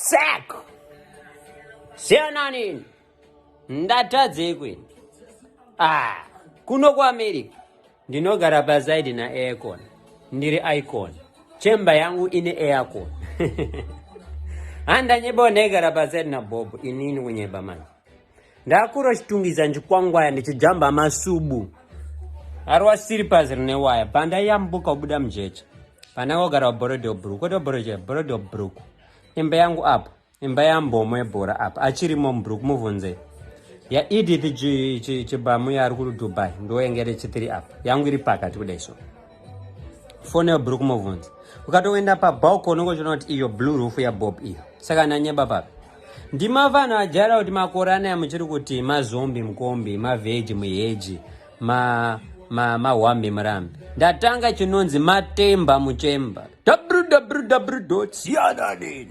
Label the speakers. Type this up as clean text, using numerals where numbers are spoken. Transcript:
Speaker 1: Sack! Siyana nini? Ndatadzei kwini? Ah, kuno kuAmerica ndinogara pasaidi na aircon. Ndiri icon. Chemba yangu ine aircon. Handanyeba ndaigara pasaidi na Bob inini kunyeba manje. Ndakura chitungisa ndichikwangwaya ndichijamba masubu. Arwa siripas rine waya pandayambuka kubuda mujecha. Pandangogara kuBorodale Brook, kwete Borodale, Borodale Brook. Imba yangu apa, imba yambomo yebhora apa, achirimo muBrook mubvunze. Ya Edith Chibamu yaari kuDubai, ndoyenge iri chitiri apa. Yangu iri pakati kudai so. Fone yeBrook mubvunze. Ukatoenda pabalcony unongochiona kuti iyo blue roof yaBob iyo. Saka ndanyeba papi? Ndimafana ajaira kuti makore anaya muchiri kuti mazombi mukombi, mavheji muheji, ma ma mahwambi murambi. Ndatanga chinonzi matemba muchemba. www.siyananini.